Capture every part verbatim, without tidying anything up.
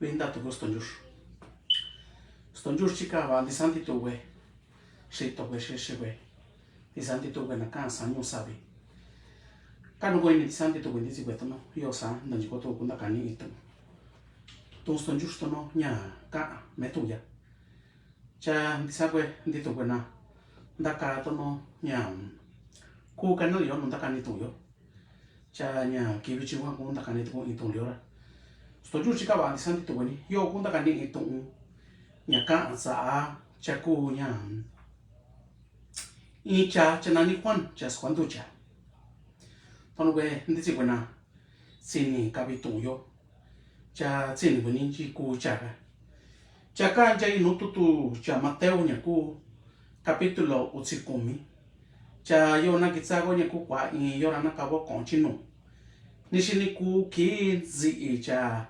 Vinda tuku Stonjur. Stonjur chika va ndisan tituwe. Xito we xexi we. Ndisan tituwe na kan sañu sabi. Kanu we ni ndisan tituwe nditsi we tono. Yo sa ndanji ko tu kunda kani itu. Tun Stonjur tono ña ka me tuya. Cha ndisan we ndituwe na. Ndaka tono ña. Ku kanal yo no ndaka ni tuyo. Cha ña kivi chi wan ku ndaka ni tuku itu liora. Stonjur chika va ndisan tituwe ni. Yo ku ndaka ni itu. Ña ka sa a cha ku ña. Icha cha nani Juan cha Squanducha. Tono we nditsi we na. Tsini kavi tuyo. Cha tsini we ni chi ku cha ka. Cha ka cha inu tutu cha Mateo ña ku. Kapítulo utsi kumi. Cha yo na kitsa ko ña ku kua in yo ra na kavo kon chinu. Nixi ni ku ki zi i cha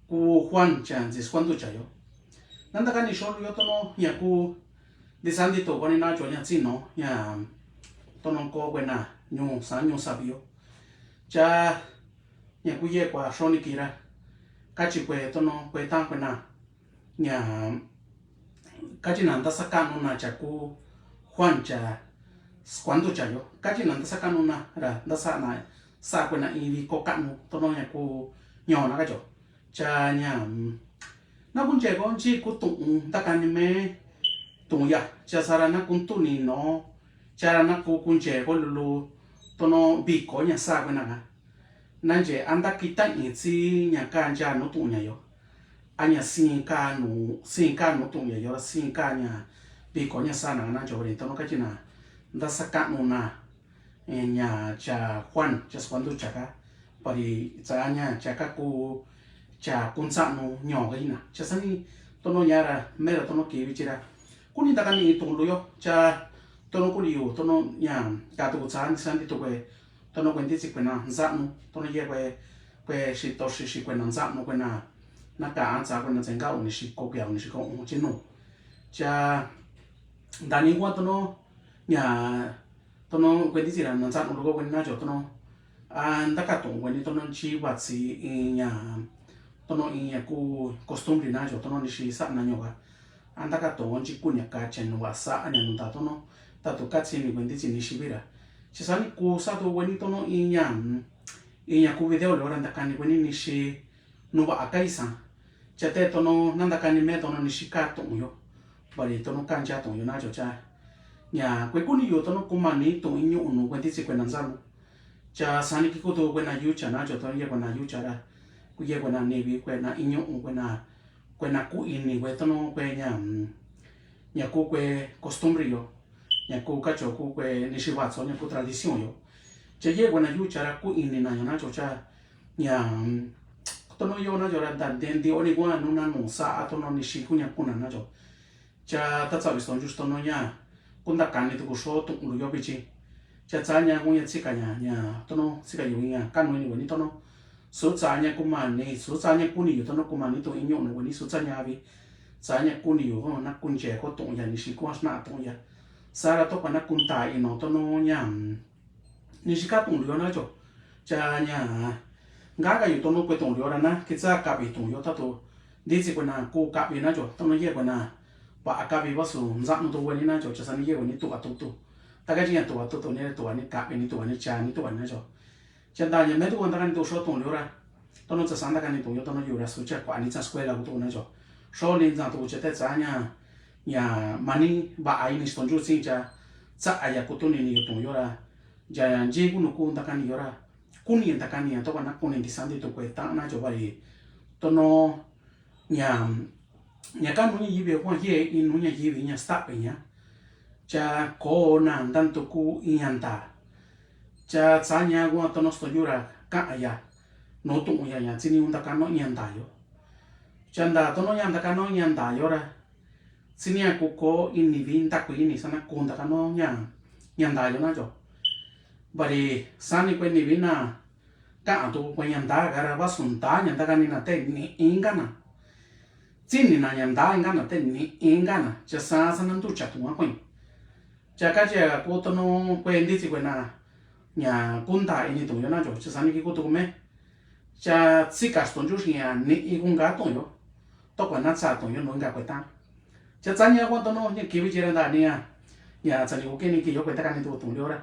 ku Juan cha nzi Squanducha yo. Nanda kani xolu yo tono ña ku ndisan tituwe ni na cho ña tsino ña tono ko we na ñu sa ñu sabi yo. Cha ña ku ye kua xoni kira. Kachi kue tono kue tan kue na. Ña kachi na ndasa kanu na cha ku Juan cha Squanducha yo. Kachi na ndasa kanu na ra ndasa na sa kue na ivi ko kanu tono ña ku ño na kacho. Cha ña na kunche ko nchi ku tu'un ndaka ni me tu'un ya. Cha sara na kuntuni no. Cha ra na ku kunche ko lulu tono viko ña sa kue na ka. Nanche anda kita itsi ña ka ncha no tu'un ña yo. A ña sin ka no sin ka no tu'un ña yo ra sin ka ña viko ña sa na na cho ri tono kachi na ndasa kanu na. Ña cha Juan cha Squanducha ka. Pari tsa ña cha ka ku cha kunsa no ño ka ina cha sani tono ña ra me ra tono kivi chira. Kuni ndaka ni itu luyo cha tono kuni yu tono ña ka tu tsa ni sani tu kue. Tono kue nditsi kue na nzanu tono ye kue kue xito xixi kue na nzanu kue na na ka a tsa kue na tsenga uni xiko kue uni xiko un chinu. Cha ndani kua tono ña tono kue nditsi ra na nzanu luko kue ni na cho tono a ndaka tu'un kue ni tono nchi vatsi iña tono iña ku costumbre na cho tono nixi sa na ño ka. A ndaka tu'un nchi ku ña ka chenu va sa ña nu ta tono ta tu katsi ni kue nditsi nixi vira. Chi sani ku sa tu kue ni tono iña iña ku video lora ndaka ni kue ni nixi nu va a kai sa. Cha te tono na ndaka ni me tono nixi ka tu'un yo. Vari tono ka ncha tu'un yo na cho cha. Ña kue kuni yu tono kuma ni tu'un iñu unu kue nditsi kue na nzanu. Cha sani ki kutu kue na yucha na cho tono ye kue na yucha ra. Ku ye kue na nivi kue na iñu kue na kue na ku ini kue tono kue ña ña ku kue costumbre yo. Ña ku kacho ku kue nixi vatso ña ku tradición yo. Cha ye kue na yucha ra ku ini na yo na cho cha. Ña tono yo na cho ra nda ndendi oni kua nu na nu sa a tono nixi ku ña ku na na cho. Cha ta tsavi Stonjur tono ña kunda kani tuku xo tu'un luyo vichi. Cha tsa ña ku ña tsika ña ña tono tsika yu ña kanu ini kue ni tono. Su tsa ña kuma ni su tsa ña kuni yu tono kuma ni tu'un iñu nu kue ni su tsa ña vi. Tsa ña kuni yu ko na kunche ko tu'un ya nixi kua sna tu'un ya. Sara to kua na kunta ino tono ña. Nixi ka tu'un luyo na cho. Cha ña. Nga ka yu tono kue tu'un luyo ra na kitsa kavi tu'un yo ta tu. Nditsi kue na ku kavi na cho tono ye kue na. Va'a kavi vasu nzanu tu kue ni na cho cha sani ye kue ni tu'a tutu. Ta ka chi ña tu'a tutu ni tu'a ni kavi ni tu'a ni cha ni tu'a ni na cho. Cha nda ña me tu kua ndaka ni tu xo tu'un luyo ra. Tono cha sa ndaka ni tu'un yo tono yu ra su cha kua ni cha escuela ku tu na cho. Xo ni nza tu cha te cha ña. Ña mani va'a ini Stonjur tsi cha. Cha a ya kutuni ni yu tu'un yo ra. Ya nchi ku nu ku ndaka ni yo ra. Kuni ndaka ni ya to kua na kuni ndisan ti tu kue ta na cho vari. Tono ña ña ka nu ña yivi kua ye inu ña yivi ña stape ña. Cha ko na ndan tuku iña nda. Cha tsa ña kua tono Stonjur ra ka a ya. No tu'un ya ya tsi ni unda ka no iña nda yo. Cha nda tono ña nda ka no iña nda yo ra. Tsi ni a ku ko ini vi nda ku ini sa na ku nda ka no ña ña nda yo na cho. Vari sani kue ni vi na. Ka'a tu kue ña nda ka ra vasu nda ña nda ka ni na te ni inga na. Tsi ni na ña nda inga na te ni inga na cha sa sa na ndu cha tu a kue. Cha ka chi a ku tono kue nditsi kue na ña ku nda ini tu yo na cho cha sani ki ku tu me. Cha tsi ka Stonjur ña ni i ku nga tu yo. Tokua na tsa tuun yo nu inka kueta. Cha tsa ña kua tonu ña kivi chira nta ni a. Ña tsa ni kuke ni ki yo kueta kani tu tuun yo ra.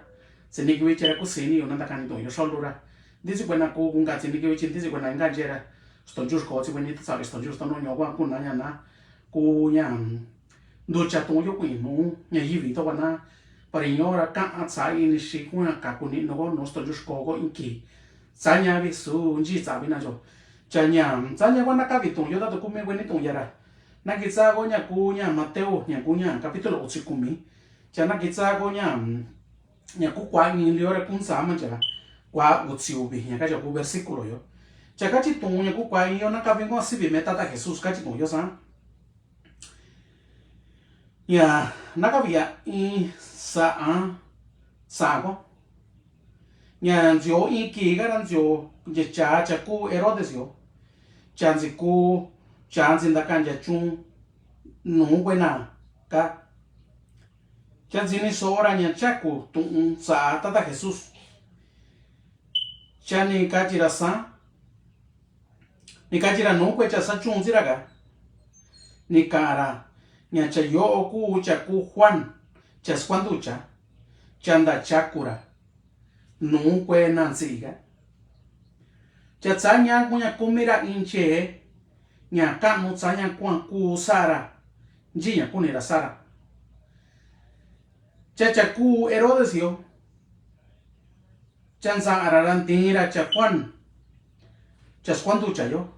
Tsi ni kivi chira kusi ni yo na nta kani tuun yo solu ra. Ntisi kuena ku kunka tsi ni kivi chi ntisi kuena inka chira. Stonjur ko tsi kueni ta sa stonjur tonu ño kua kuna ña na. Ku ña. Nducha tuun yo kui nu ña yivi tokua na. Pari ño ra ka a tsa ini si kuna ka kuni no ko no stonjur ko ko inki. Tsa ña vi su nji tsa vi na yo. Cha ña, tsa ña kua na kavi tuun yo ta tu kumi kueni tuun yara. Na kitsa ko ña ku ña Mateo, ña ku ña capítulo otsi kumi. Cha na kitsa ko ña, ña ku kua ñi liora kun sa ma cha. Kua otsi uvi, ña kacha ku versículo yo. Cha kachi tuun ña ku kua ñi yo na kavi ko sivi me tata Jesús kachi tuun yo sa. Ña, na kavi a in sa a, sa ko. Ña ntsio inki kara ntsio, ña cha, cha ku Herodes yo. Cha ntsi ku, cha ntsi ntaka ña chun, nu kuena, ka. Cha ntsi ni sora ña chaku tuun sa tata Jesús. Cha ni kachira sa. Ni kachira nu kue cha sa chun ntsira ka. Ni kara, ña cha yo'o ku cha ku Juan, cha skuanducha, cha nta chakura. Nu kue na ntsika. Cha tsa ña ku ña kumira inche, ña kanu tsa ña kua ku sara, nji ña kunira sara. Cha cha ku Herodes yo. Cha ntsa'ara ra ntira cha Juan. Cha skuanducha yo.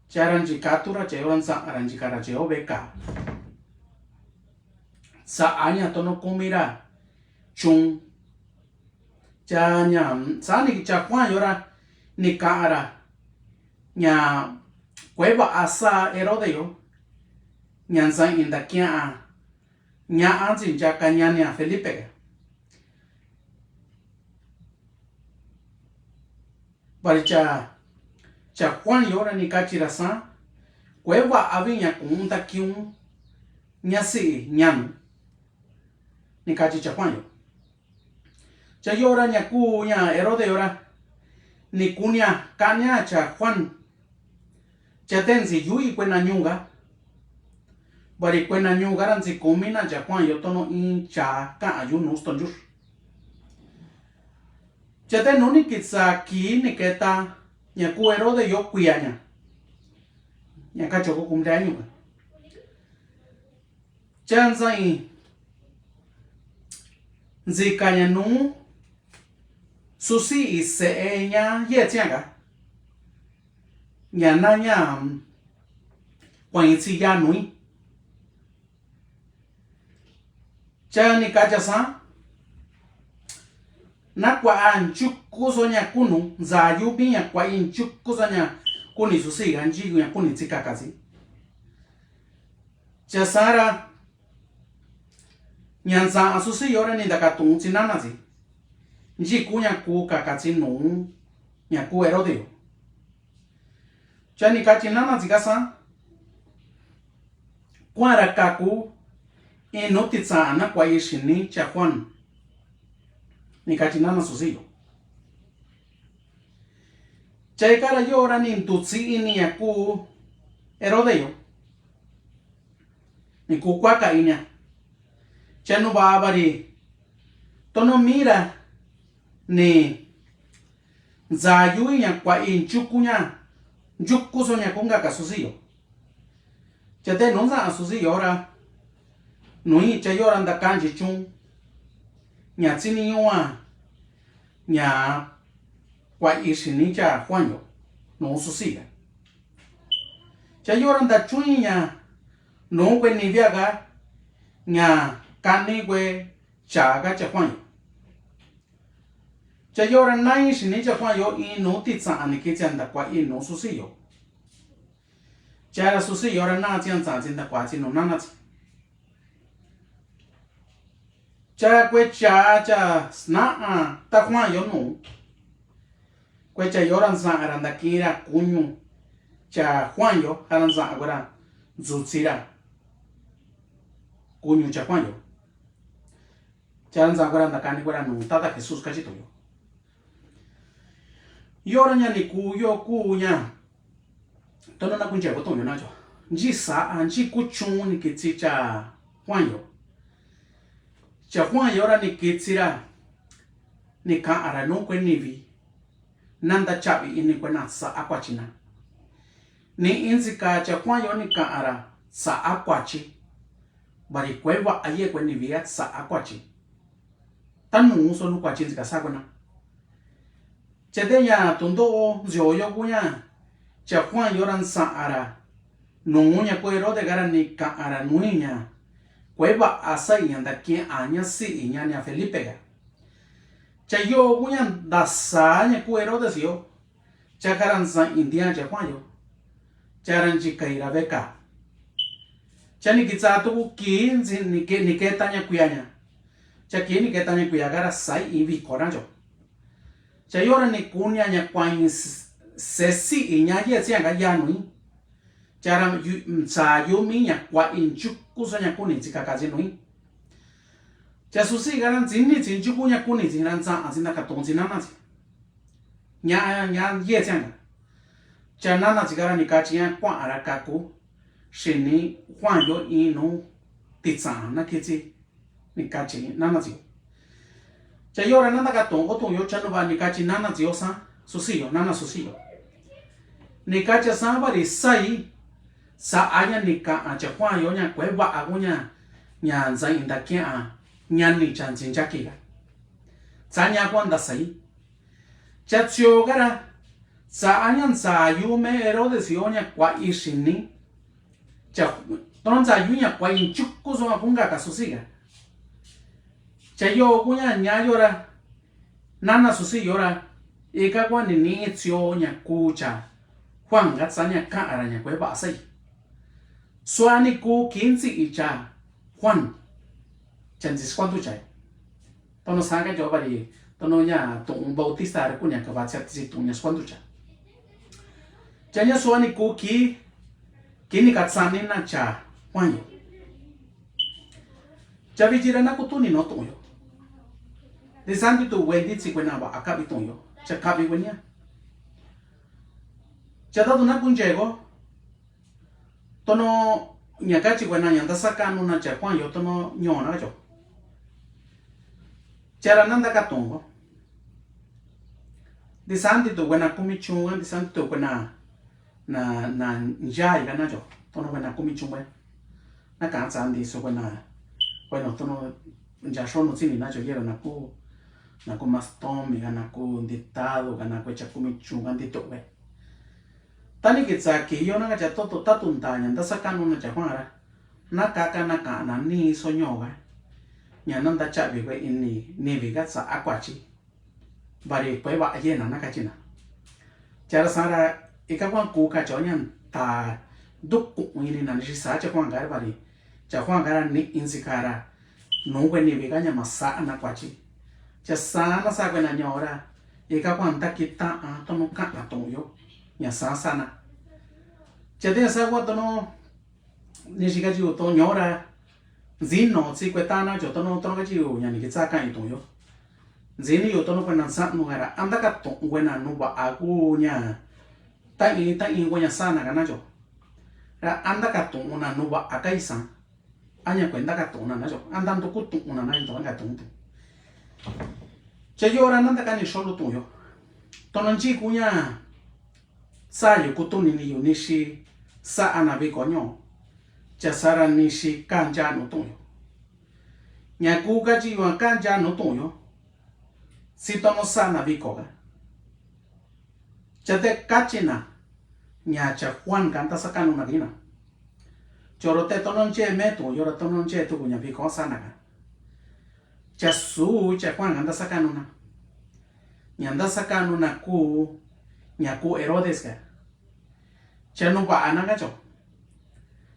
Cha ra nchi katura cha yo ra ntsa'ara nchi kara cha yo veka. Sa aña tono kumira. Chun. Cha ña, sa ni cha Juan yo ra, ni kara. Ña, kueva asa Herode yo. Ña ntsa inda kia. Ña antsi ncha ka ña ni a Felipe ka. Bari cha, cha Juan yo ra ni kachira sa, kueva avi ña kun ta kiun, ña si ña nu. Ni kachi cha Juan yo. Cha yo ra ña ku ña Herode yo ra, ni kunia kania cha Juan. Cha te ntsi yui kuena ñuka. Bari kuena ñuka ra ntsi kumina cha Juan yo tono in cha ka a yu nu stonjur. Cha te nu ni kitsa ki ni keta ña ku Herode yo kuia ña. Ña ka choko kumre ñuka. Cha ntsa i ntsi ka ña nu susi i se'e ña yetsia ka. Ña na ña kuain tsi ya nui. Cha ni kacha sa. Na kua a nchuku so ña kunu, ntsa yu bi ña kua i nchuku so ña kuni susi ka nchi ña kuni tsi kakatsi. Cha sara. Ña ntsa a susi yo ra ni nta ka tun tsi nana tsi. Nchi ku ña ku kakatsi nu. Ña ku Herode yo. Cha ni kachi nana tsi kasa. Kuara kaku. Inu titsa na kua i sini cha Juan. Ni kachi nana susi yo. Cha ikara yo ra ni ntutsi ini ña ku Herode yo. Ni ku kuaka ini a. Cha nu babari. Tono mira ni ntsa yu i ña kua i nchuku ña. Nchuku so ña ku ngaka susi yo. Cha te nu ntsa a susi yo ra. Nu i cha yo ra nta kanchi chun. Ña tsi ni ñua. Ña kua i sini cha Juan yo. Nu susi ra. Cha yo ra nta chun i ña. Nu kue ni via ka. Ña kani kue cha ka cha Juan yo. Cha yo ra nai sini cha Juan yo i nu titsa ni kitsia nta kua i nu susi yo. Cha ra susi yo ra na tsi a ntsa tsi nta kua tsi nu nana tsi. Cha kue cha cha sna a ta Juan yo nu. Kue cha yo ra ntsa ra nta kira kuñu cha Juan yo ha ra ntsa kue ra ntsutsi ra. Kuñu cha Juan yo. Cha ra ntsa kue ra nta kani kue ra nu tata Jesús kachi tuyo. Yo ra ña ni ku yo ku ña. Tono na kunche ko tuyo na cho. Nchi sa'a, nchi kuchun ni kitsi cha Juan yo. Cha Juan yo ra ni kitsi ra ni ka'ara nuuve nivi nanda chavi ini kuena sa'a kuachi na. Ni inzi ka cha Juan yo ni ka'ara sa'a kuachi, vari kueva'a yee kue nivi a sa'a kuachi. Tanu so nu kuachi nzi ka sa kuena. Cha teña tundo'o nzio yo kuña cha Juan yo ra nsa'ara nuu ña ku Herode ka ra ni ka'ara nuuña kueva'a saiña nda ki'a ña si'iña ña Felipe ka. Cha yoo kuña ndasa ña ku Herodes yo. Cha kara nsa'i ntia cha Juan yo. Cha ra nchikai ra veka. Cha ni kitsa tuku kii nsi ni ke ni keta ña kuia ña. Cha kii ni keta ña kuia kara sai i viko na yo. Cha yora ni kunia ña kuain sesi i ña yetsia ka ya nui. Cha ra nsa yumi ña kuain nchuku sa ña kuni tsi kaka tsi nui. Cha susi kara nsini tsi nchuku ña kuni tsi ra nsa a tsi na katon tsi nana tsi. Ña ña yetsia ka. Cha nana tsi kara ni kachi ña kua'ara kaku. Xini Juan yo inu titsa na kitsi. Ni kachi nana tsi yo. Cha yora nanda katon otun yo cha nuva ni kachi nana tsi yo sa susi yo nana susi yo. Ni kachi sa vari sai sa'a ña ni ka'a cha Juan yo ña kueva'a kuña ña nsa inda ki'a ña ni cha ntsi nchaki ka. Sa ña kuanda sai. Cha tsio kara sa'a ña nsa yume Herodes yo ña kua'i xini. Cha tono nsa yu ña kua'i nchuku so ña kunga ka susi ka. Cha yo kuña ña yora nana susi yora ika kua ni ni tsio ña ku cha Juan ka tsa ña ka'ara ña kueva'a sai. Suani ku kintsi i cha Juan. Cha ntsi skuantu cha. Tono sanka yo vari tono ña tu'un Bautista ra kuña ka vatsia tsi tu'un ña skuantu cha. Cha ña suani ku ki kini ka tsani na cha Juan yo. Cha vichi ra na kutuni no tu'un yo. Di santi tu wendi tsi kuena va a kavi tu'un yo. Cha kavi kuenia. Cha tatu na kuncheko. Tono ña kachi kuena ña ndasa ka'nu na cha Juan yo tono ño na yo. Cha ra nanda katon ko. Di santi tu kuena kumi chun, di santi tu kuena na na nchai ka na yo. Tono kuena kumi chun kuena. Na ka santi so kuena. Bueno, tono ncha xonu tsini na yo yera na ku na ku mastomi ka na ku nditadu ka na ku cha kumi chun ka ndito kue. Tani kitsa ki yo na ka cha toto tatu nda ña ndasa ka'nu na cha Juan ra. Na ka ka na ka na ni so ño ka. Ña na nda chavi kue ini nivi ka sa a kuachi. Vari kue va ye na na kachi na. Cha ra sa ra ika Juan ku ka cho ña ta duku ini na ni sa cha Juan ka ra vari. Cha Juan ka ra ni insi ka ra. Nu kue nivi ka ña ma sa na kuachi. Cha sa na sa kue na ño ra. Ika Juan ta kita a tono ka a tono yo. Ña sa sa na. Cha te sa kua tono ni xi kachi u tono ño ra. Nsi no tsi kue ta na cho tono tono kachi u ña ni kitsa ka i tono yo. Nsi ni yo tono kue na sa nu ka ra. Anda ka tono kue na nu va a ku ña. Ta i ta i kue ña sa na ka na cho. Ra anda ka tono na nu va a ka i sa. A ña kuenta ka to'on na na yo. Anda nto ku to'on na na yo nto ka to'on tu. Cha yo ra nanda ka ni xolu to'on yo. Tono nchi kuña. Sa yo kutuni ni yo nixi. Sa ana viko ño. Cha sa ra nixi ka ncha no to'on yo. Ña ku kachi yo ka ncha no to'on yo. Si tono sa ana viko ka. Cha te kachi na. Ña cha Juan ka nta sa kanu na kina. Choro te tono nche me tu yora tono nche tu kuña viko sa na ka. Cha su cha Juan ka nta sa kanu na. Ña nta sa kanu na ku ña ku Herodes ka. Cha nu va ana ka cho.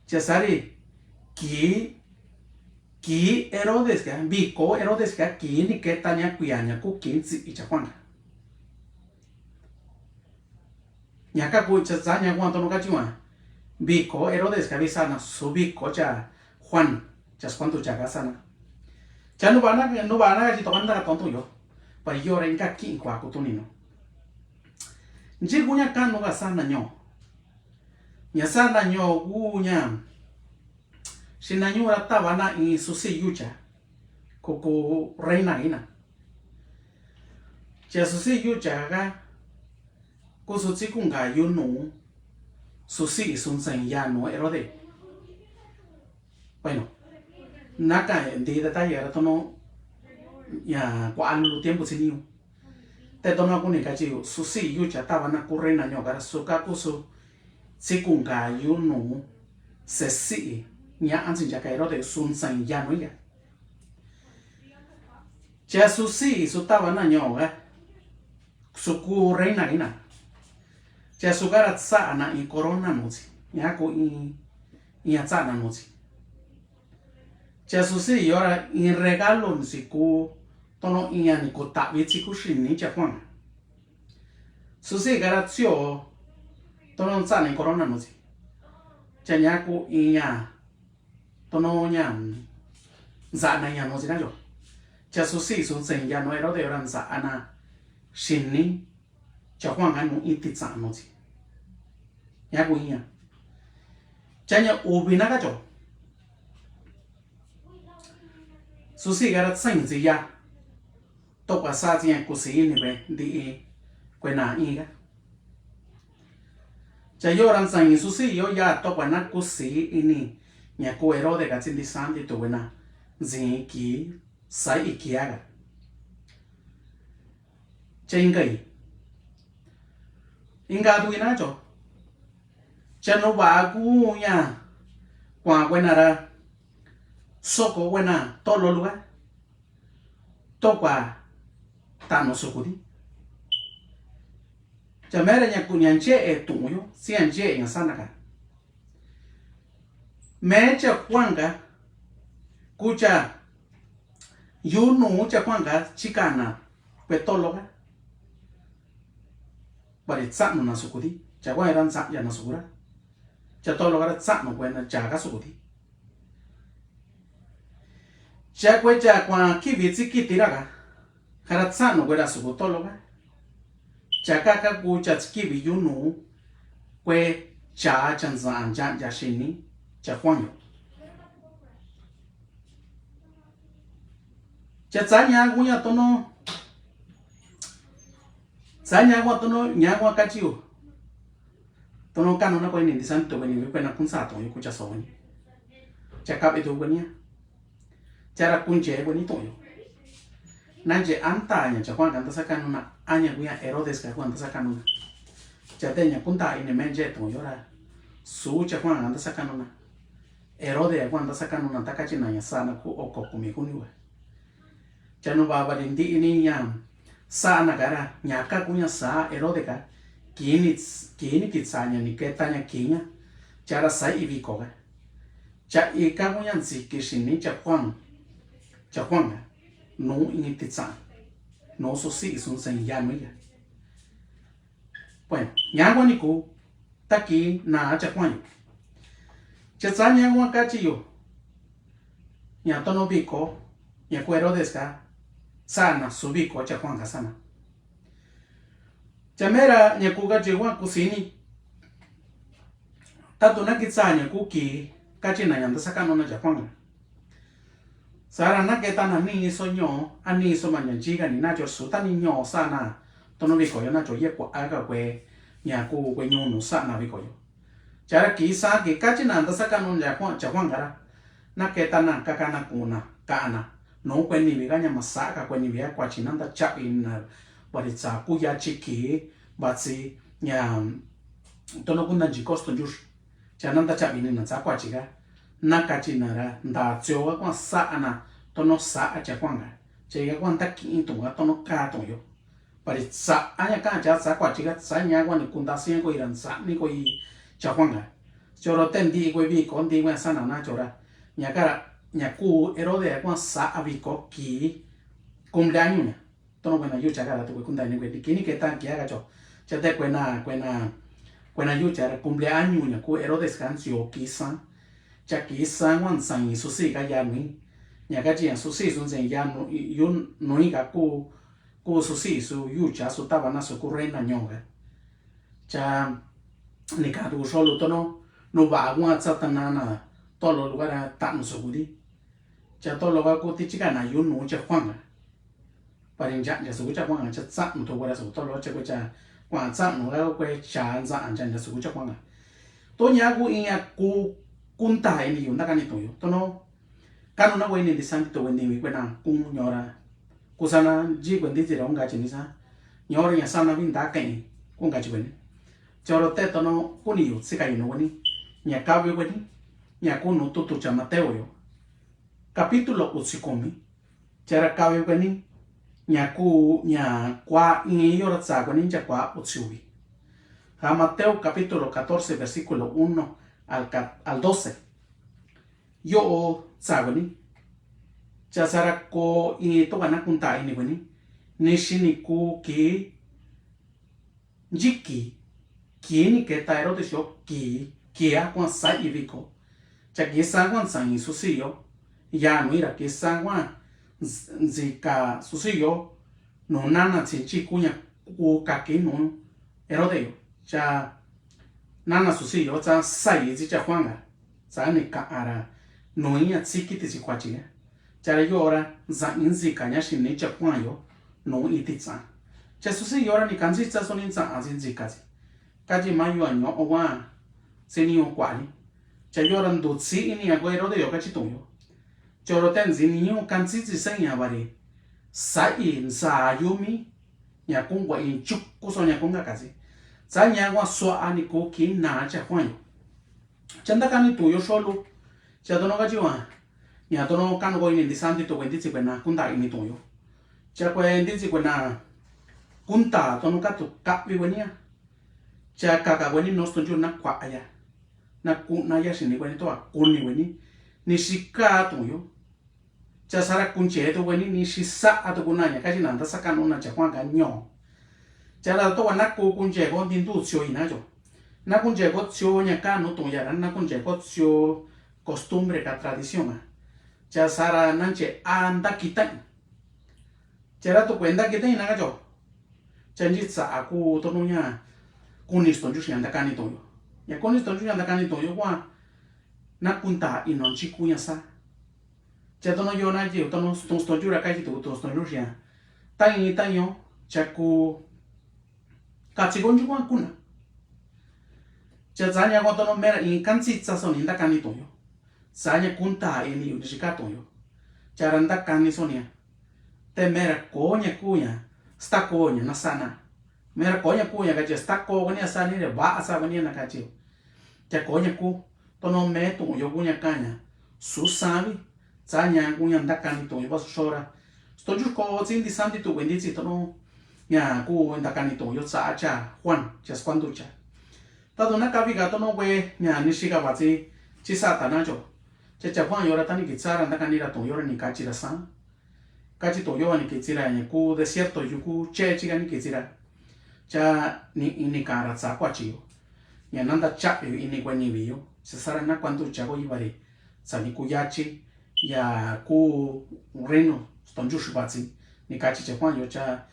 Cha sari ki ki Herodes ka viko Herodes ka ki ni keta ña kuia ña ku ki ntsi i cha Juan ka. Ña ka ku cha sa ña Juan tono ka chi Juan. Viko Herodes ka visa na su viko cha Juan cha skuantu cha ka sa na. Cha nu va na nu va na ka chi toka nda ka tontu yo. Pari yo re nka ki kua ku tuni no. Nchi kuña ka nu ka sa na ño. Ña saxana ño'o ku ña xinañu'ra tava na in susi'i yucha, ko ku reina ina. Cha susi'i yucha ka ku su tsikunka yunu susi'i su ntsain yanu Herode. Bueno, naka ndi ta ta yara tono ya kua lu tiempo siniu. Te tono kuni kachi susi'i yucha tava na ku reina ño'o kara su ka ku su tsikunka yunu sesi'i ña antsi chaka Herode su ntsain yanu ya. Cha susi'i su tava na ño'o ka su ku reina ina. Cha su kara tsa'a na in corona nutsi, ña ku in, in ya tsa'a na nutsi. Cha susi'i yora in regalo nutsi ku tono in ya ni ku ta'vi tsi ku xini cha Juan. Susi'i kara tsio tono tsa'a na in corona nutsi. Cha ña ku in ya tono ña ntsa'a na in ya nutsi na yo. Cha susi'i su ntsain yanu Herode yora ntsa'a na xini cha Juan ka nu in titsa'a nutsi. Ña ku in ya. Cha ña uvi na ka cho. Susi'i kara tsain tsi ya. Tokua sa tsi ña kusi ini ve ndi i kuena in ka. Cha yora ntsain susi'i yo ya tokua na kusi ini ña ku Herode ka tsi ndi santi tu kuena ntsin ki sai i kia ka. Cha inka i. Inka tu ina cho. Cha nu va ku ña kua kuena ra soko kuena tolo luka. Tokua tano sukuti. Cha mera ña ku ña nche'e tu'un yo, si ña nche'e ña saxana ka. Me cha Juan ka, ku cha yunu cha Juan ka chikana kue tolo ka. Bari tsa'nu na sukuti, cha Juan era ntsa ya na sukura. Cha tolo kara tsa'nu kuena cha ka sukuti. Cha kue cha kua kivi tsi kiti ra ka. Kara tsa'nu kue ra suku tolo ka. Cha ka ka ku cha tsi kivi yunu kue cha cha ntsa ya ya xini cha Juan yo. Cha tsa ña ku ña tono. Tsa ña ku ña tono ña ku ña kachi yo. Tono kanu na kue ni ndi santo kue ni kue na kunsa to yo ku cha so ni. Cha kabe to kue ni. Chara kunche kueni to'oyo. Nanche anta ña cha Juan ka ntasakanuna, aña kuña Herodes ka Juan ntasakanuna. Cha te ña kunta ini menche to'oyo ra. Su cha Juan ka ntasakanuna. Herodes ka Juan ntasakanuna ta kachi na ña sana ku oko kumi kuniwa. Cha nu baba di ndi ini ña sana kara ña ka kuña sa Herodes ka. Kini kini kitsa ña ni keta ña kiña. Chara sa ivi ko ka. Cha ika kuña ntsiki xini cha Juan, cha Juan ka, nu ini titsa'a, nu susi isu nsen yanu iya. Bueno, ña kuani ku, ta kina cha Juan yu. Cha tsa ña kuan kachi yu. Ña tono viko, ña ku Herodes ka, sana su viko cha Juan ka sana. Cha mera ña ku kachi Juan kusini. Tatu na kitsa ña ku ki kachi na ña ntasakanuna cha Juan. Sara na keta na ni iso ño, a ni iso ma ña chika ni na cho su ta ni ño sana. Tono viko yo na cho ye kua aka kue, ña ku kue ñunu sana viko yo. Chara kisa ki kachi na ntasakanuna cha Juan, cha Juan kara. Na keta na kaka na kuna, kana. Nu kue nivi ka ña masa ka kue nivi ka kuachi na ntachavi na. Bari tsa kuya chiki, batsi, ña, tono kunda nchi kosto nchuxi. Cha na ntachavi ni na tsa kuachi ka. Na kachi na ra, nta tsio ka kua sa na, tono sa cha Juan ka. Cha ika kua ntaki'i tu ka, tono ka tu yo. Bari tsa, aña ka cha tsa kuachi ka, tsa ña kuani kunda sia ko ira ntsa ni ko i cha Juan ka. Choro te ndi ko i viko, ndi ko i sana na chora. Ña kara, ña ku Herodes kua sa viko ki cumpleaños ña. Tono kuena yucha kara tu ko kunda ni ko i kini keta kia ka cho. Cha te kuena, kuena, kuena yucha ra cumpleaños ña ku Herodes ka ntsio kisa. Cha kisa kua ntsain susi ka ya nui. Ña kachi ña susi su ntsain ya nui, yu nui ka ku Ku susi su yucha su tava na su ku reina ñoka. Cha ni katu solo tono nuva kuan tsa tanana tolo lugara tanu sukudi. Cha tolo ka kuti chika na yunu cha Juan. Pari ncha ncha suku cha Juan cha tsanu to kura suku tolo cha kue cha kuan tsanu ka kue cha ncha ncha ncha suku cha Juan. To nya ku iña ku kunta ini yu ndakani tuyu. Tono kanu na kue ini ndisanti to kue niwi kue na kun nyora. Kusana ji kue nditi ra unga chini sa. Nyora nya sana vinda kai kun ga chi kue ni. Choro te tono kuni yu tsika yu no kue ni. Nya kawi kue ni. Nya kunu tutu cha Mateo yo. Kapítulo utsi kumi. Chara kawi kue ni, nya ku, nya kua iin yora tsa kue ni, nya kua utsi uvi. Ha Mateo kapítulo catorce, versículo uno al ca-, al doce. Yo tsa kue ni. Cha sara ko iin to kana kunta ini kue ni. Ni xini ku ki Nchi ki, ki ni keta Herodes yo ki, ki a kuan sai viko. Cha ki sa kuan sai susi yo. Ya nui ra ki sa kuan nz-, nzika susi yo. Nu nana tsi nchi kuña ku kaki nu Herodes yo. Cha nana susi yo cha sai tsi cha Juan ga. Tsa ni ka ara nui a tsi kiti tsi kua chi ya. Chara yora nza inzika ña xini cha Juan yo nu iti tsa. Cha susi yora ni kanzi tsa soni tsa anzi nzika tsi. Kachi ma yua ño owa tsi ni yo kua ni. Cha yora ndu tsi ini a kue Herodes yo kachi tu yo. Choro te nzi ni yo kanzi tsi sa ña bari. Sai nza yumi. Ña kun kua in chuku so ña kun ga katsi. Tsa ña kua sua ani ku ki na cha Juan yo. Cha ndakani tuyu xolu. Cha tono kachiwa. Ña tono kanu ko ini ndisanti to kue nditsi kue na kunta ini tuyu. Cha kue nditsi kue na kunta tono katu kavi kue ni a. Cha kaka kue ni no stonchu na kua ya. Na kuna ya xini kue ni to a kuni kue ni. Ni xika tuyu. Cha sara kunche to kue ni ni xisa a to kuna ña kachi nanda saka no na cha Juan ka ño. Cha la to kua na ku kunche ko ndi ndu tsio ina cho. Na kunche ko tsio ña ka no to ya na kunche ko tsio costumbre ka tradición a. Cha sara nanche a nda kitain. Cha ra to kue nda kitain na ka cho. Cha nchi tsa a ku tono ña kuni stonchu xia ndakani tuyu. Ña kuni stonchu xia ndakani tuyu kua na kunta ino nchi kuña sa. Cha tono yo na ye tono ston ston yura kai to to ston yura. Tan i tan yo cha ku katsi kon ju kwan kuna. Cha tsa ña kon tono mera i kansi tsa soni ndakani to yo. Tsa ña kunta ini yu ni shika to yo. Cha ra ndakani soni a. Te mera ko ña kuña sta ko ña na sana. Mera ko ña kuña kachi sta ko ña sani re ba sa ña na kachi. Cha ko ña ku tono me to yo kuña kaña. Su sabi. Tsa ña kuña ndakani to yo ba su shora. Sto ju ko tsi ndisanti to kue nditsi tono. Ña ku ndakani to yo tsa cha Juan cha spandu cha. Tatu na kavi ka tono kue ña ni shika ba tsi chi sa ta na cho. Cha cha Juan yora tani ki tsa ra ndakani ra to yora ni kachi ra sa. Kachi to yo ni ki tsi ra ña ku desierto yu ku che chi ka ni ki tsi ra. Cha ni ini ka ra tsa kua chi yo. Ña nanda cha yo ini kue ni vi yo. Cha sara na kua ndu cha ko i bari. Tsa ni ku ya chi. Ya ku reino ston ju shu ba tsi. Ni kachi cha Juan yo cha.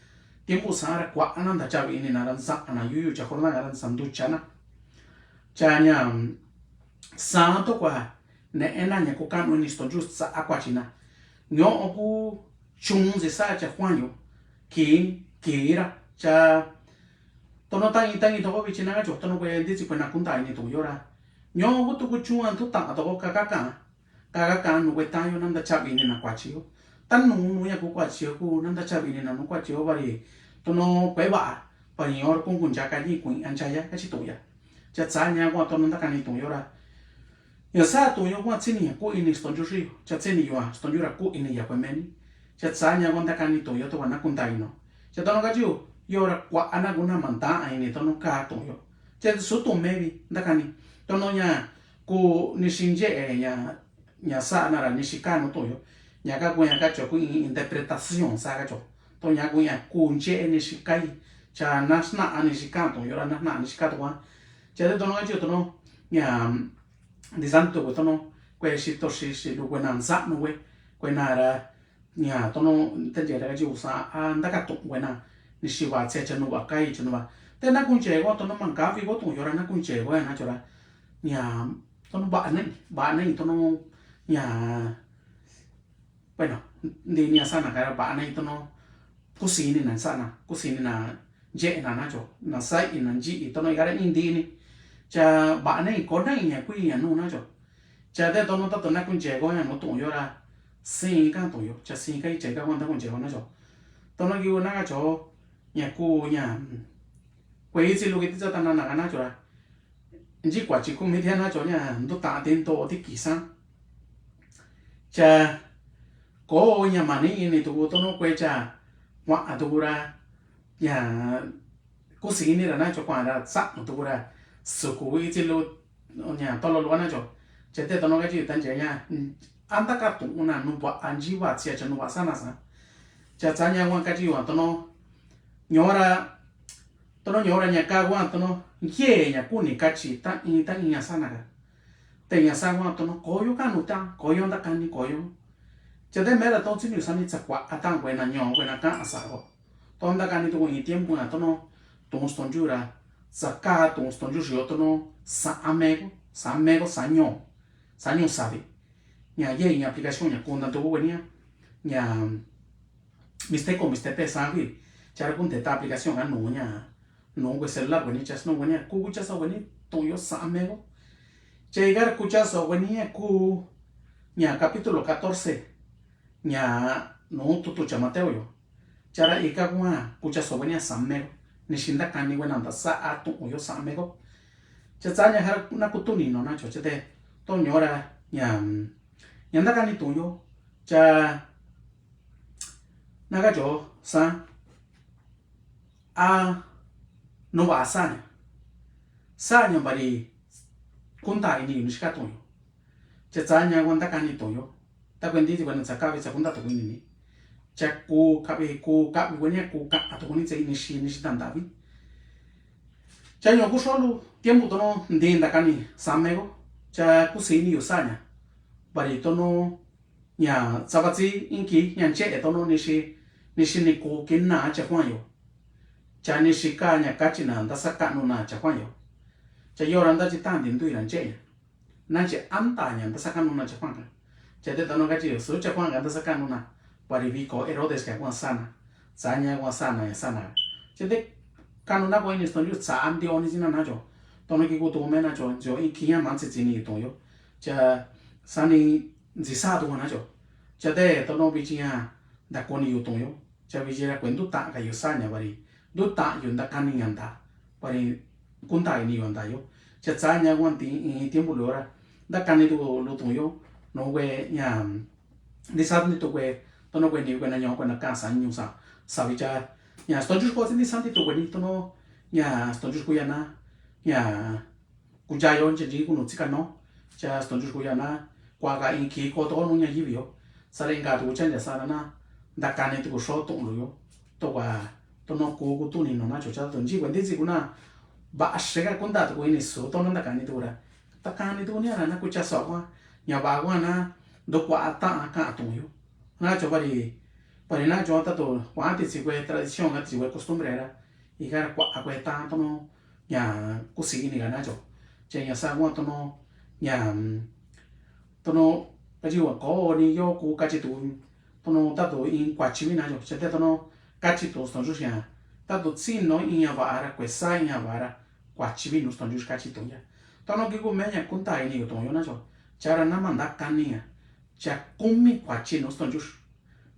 Tiempo sa ra kua nanda cha yo ini na ra nsa na yu yu cha Jordán ra nsa ndu cha na. Cha ña. Sa to kua. Ne'e na ña ku kanu ni ston ju sa kua chi na. Ño ku chun si sa cha Juan yo. Ki, ki ra. Cha. Tono tangi, tangi to ko vi chi na ka cho. Tono kue nditsi kue na kunta ini to yo ra. Ño ku tu ku chun an tu ta to ko ka ka ka. Ka ka ka nu kue ta yo nanda cha vi ni na kua chi yo. Ta nu nu ya ku kua chi yo ku nanda cha vi ni na nu kua chi yo bari. Tono kue ba. Bari yo ra kun kun cha ka ni kun an cha ya ka chi to ya. Cha tsa ña kua tono ndakani to yo ra. Ña sa to yo kua tsi ni ya ku ini ston ju ri. Cha tsi ni yo a ston ju ra ku ini ya kue me ni. Cha tsa ña kua ndakani to yo to kua na kunta ino. Cha tono kachi yo. Yo ra kua ana ku na manda a ini tono ka to yo. Cha su to me vi ndakani. Tono ña ku ni shinje e ña ña sa na ra ni shika no to yo. Ña ka ku ña ka cho ku in interpretación sa ka cho. To ña ku ña ku nche ni shika i. Cha na sna a ni shika to yo ra na sna a ni shika to wa. Cha de tono ka cho tono. Ña. Ndisanti to kue tono. Kue shi to shi shi lu kue na nsa no kue. Kue na ra. Ña tono te nche ra ka chi usa a ndaka to kue na. Ni shi wa tse cha no wa kai cha no wa. Te na ku nche ko tono man ka fi ko to yo ra na ku nche ko ya na cho ra. ña tono va'a na'i, va'a na'i tono ña, bueno, nti ni a sa'a na kara va'a na'i tono kusi ni na sa'a na, kusi ni na nye'e na na cho, na sa'i na nyi'i tono i kara i nti ni. Cha va'a na'i ko na'i ña kui ña nu na cho. Cha te tono tato na kunche ko ña nu tu'un yo ra, sin ka tu'un yo, cha sin ka i che ka kuan ta kunche ko na cho. Tono ki u na ka cho, ña ku ña, mm, kue itsi lu ki ti cha ta na na ka na cho ra. Nyi kuachi kumi tia na cho ña ndu ta ti nto ti kisa. Cha ko ña mani ini tuku tono kue cha kua'a tuku ra. Ña kusi ini ra na cho kua'a ra sa'nu tuku ra. Suku itsi lu ña tolo lu na cho. Cha te tono ka chi ta nche ña. A nta ka tu'un na nu va'a nyi va tsia cha nu va'a sa na sa. Cha tsa ña kuan ka chi kuan tono. Ñora Tono ñora ña ka kuan tono ngie ña kuni kachi ta in ta in ña sa na ka. Te ña sa kuan tono koyo kanu ta koyo nta kani koyo. Cha te mera tono tsi ni sa ni tsa kua'a ta kue na ño kue na ka sa ko. Tono nta kani tuku in tiempo na tono tu'un stonyu ra. Tsa ka tu'un stonyu yo tono sa amego, sa amego, sa ño, sa ño savi. Ña ye ña aplicación ña kunta tuku kue ni ña. Ña Mixteco, mixtepe sa kui. Cha ra kunte ta aplicación ka nu ña. Nu kue celular kue ni cha snu kue ni ku kucha sa kue ni tu'un yo sa amego. Cha i kara kucha sa kue ni ku ña capítulo catorce. Ña nu tutu cha Mateo yo. Cha ra i ka kuan kucha sa kue ni sa amego. Ni xi nta kani kue na nta sa a tu'un yo sa amego. Cha tsa ña kara na kutuni no na cho cha te. To ñora ña, ña nta kani tu'un yo. Cha na ka cho sa a nu va sa ña. Sa ña vari kunta ini ni xi ka tu'un yo. Cha tsa ña kuan nta kani tu'un yo. Ta kue nti ti kue na tsa kavi tsa kunta tu'un ini ni. Cha ku kavi ku kavi kue ni ku ka a tu'un ni tsa ini xi ni xi ta nta vi. Cha ño ku solu tiempo tono nti nta kani sa amego. Cha kusi ini yo sa ña. Vari tono ña tsa vatsi inki ña nche'e tono ni xi, ni xi ni ku ki na cha kuan yo. Cha ni xi ka ña kachi na nta sa kanu na cha kuan yo. Cha yora nta chi ta nti ntui ra nche'e ña. Na chi anta ña nta sa kanu na cha kuan ka. Cha te tono kachi yo su cha kuan ka nta sa kanu na. Vari viko Herodes ka kuan sa na. Tsa ña kuan sa na ña sa na. Cha te kanu na ko ini stonyu tsa a nti o ni tsi na na cho. Tono ki ku tu'un me na cho, yo inki ña ma tsi tsi ni tu'un yo. Cha sa ni ntsi sa tuku na cho. Cha te tono vichi ña nta koni yo tu'un yo. Cha vichi ra kue ndu ta ka yo sa ña vari. Ndu ta yo nta kani ña nta. Vari kunta ini yo nta yo. Cha tsa ña kuan ti in tiempo lu ra. Nta kani tuku lu tu'un yo. No kue ña. Nti sa nti tuku kue. Tono kue ni kue na ño kue na ka sa ñu sa. Sa vicha. Ña stonyu ko nti sa nti tuku kue ni tono. Ña stonyu ku ya na. Ña Kuya yo nche nchi kunu tsi kano. Cha stonyu ku ya na. Kua ka inki ko to nu ña yivi yo. Sa re inka tuku cha ncha sa na na. Nta kani tuku so tu'un lu yo. To kua tono ku kutuni no na cho cha to nchi kue nti tsi ku na. Va'a xe ka kunta tuku ini su tono nta kani tuku ra. Nta kani tuku ni a na na kucha so kua. Ña va kua na. Ndo kua ta ka tu'un yo. Na cho vari. Vari na cho ta to kua ti tsi kue tradición ka ti tsi kue costumbre ra. Ika ra kua kue ta tono. Ña kusi ini ka na cho. Che ña sa kua tono ña tono kachi kua ko ni yo ku kachi tu tono ta tu in kuachi vi na cho. Che te tono kachi tu stonyu xia. Ta tu tsi no in ña va ra kue sa in ña va ra kuachi vi nu stonyu kachi tu ya. Tono ki ku me ña kunta ini yo tu yo na cho. Cha ra na ma nta kani ya. Cha kumi kuachi nu stonyu.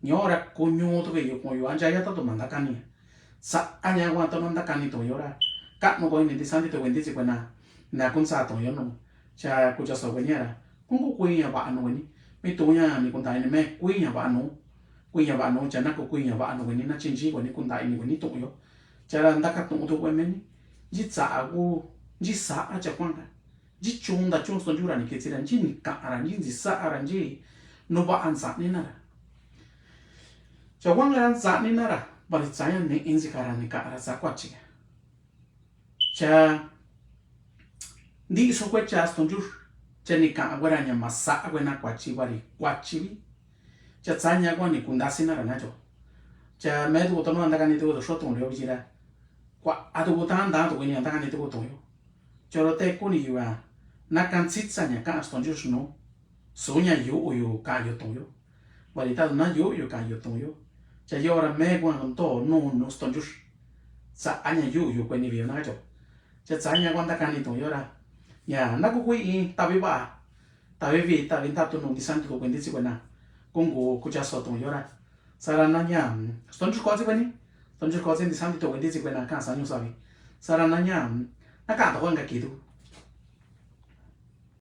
Ñora kuñu tuku yo kuñu ancha ya ta tu ma nta kani. Sa a ña kua tono nta kani tu yo ra. Kanu ko ini nti sa nti tu kue nti tsi kue na. Na kunsa tu yo nu. Cha kucha so kue ni ra. Kunku kui ña va nu kue ni. Mi tu ña mi kunta ini me kui ña va nu. Kui ña va nu cha na ku kui ña va nu kue ni na chi nchi kue ni kunta ini kue ni tu yo. Cha ra nta ka tu tu kue me ni. Nchi sa a ku. Nchi sa a cha kua ka. Nchi chu nta chu stonyu ra ni kitsi ra nchi ni ka ra nchi nchi sa ra nchi nu va a nsa ni na ra. Cha kuan ka ra nsa ni na ra vari tsa ña ni insi ka ra ni ka ra sa kuachi. Cha nti so kue cha stonyu cha ni ka kue ra ña ma sa kue na kuachi vari kuachi vi. Cha tsa ña kua ni kunta si na ra na cho. Cha me tu tono nta kani tu so tu yo vi chi ra. Kua a tu ta nta tu ni nta kani tu tu yo. Choro te kuni yu a Nakantsitsa ña kaꞌan Stonchurch nu. Sunya yuyu kaꞌan Yutun yu. Wali tadu na yuyu kaꞌan Yutun yu. Cha yora me kuan to nu nu Stonchurch. Tsaꞌa ña yuyu kueni vio na kacho. Cha tsaꞌa ña kuan ta kani tun yora. Ña na kukui i tavi ba. Tavi vi tavi ta tu nu ni santi to kuenti tsi kuena. Kungu kucha so tun yora. Sara na ña. Stonchurch ko tsi kueni. Stonchurch ko tsi ni santi to kuenti tsi kuena kaꞌan sañu savi. Sara na ña. Na kaꞌan to kuan ka kitu.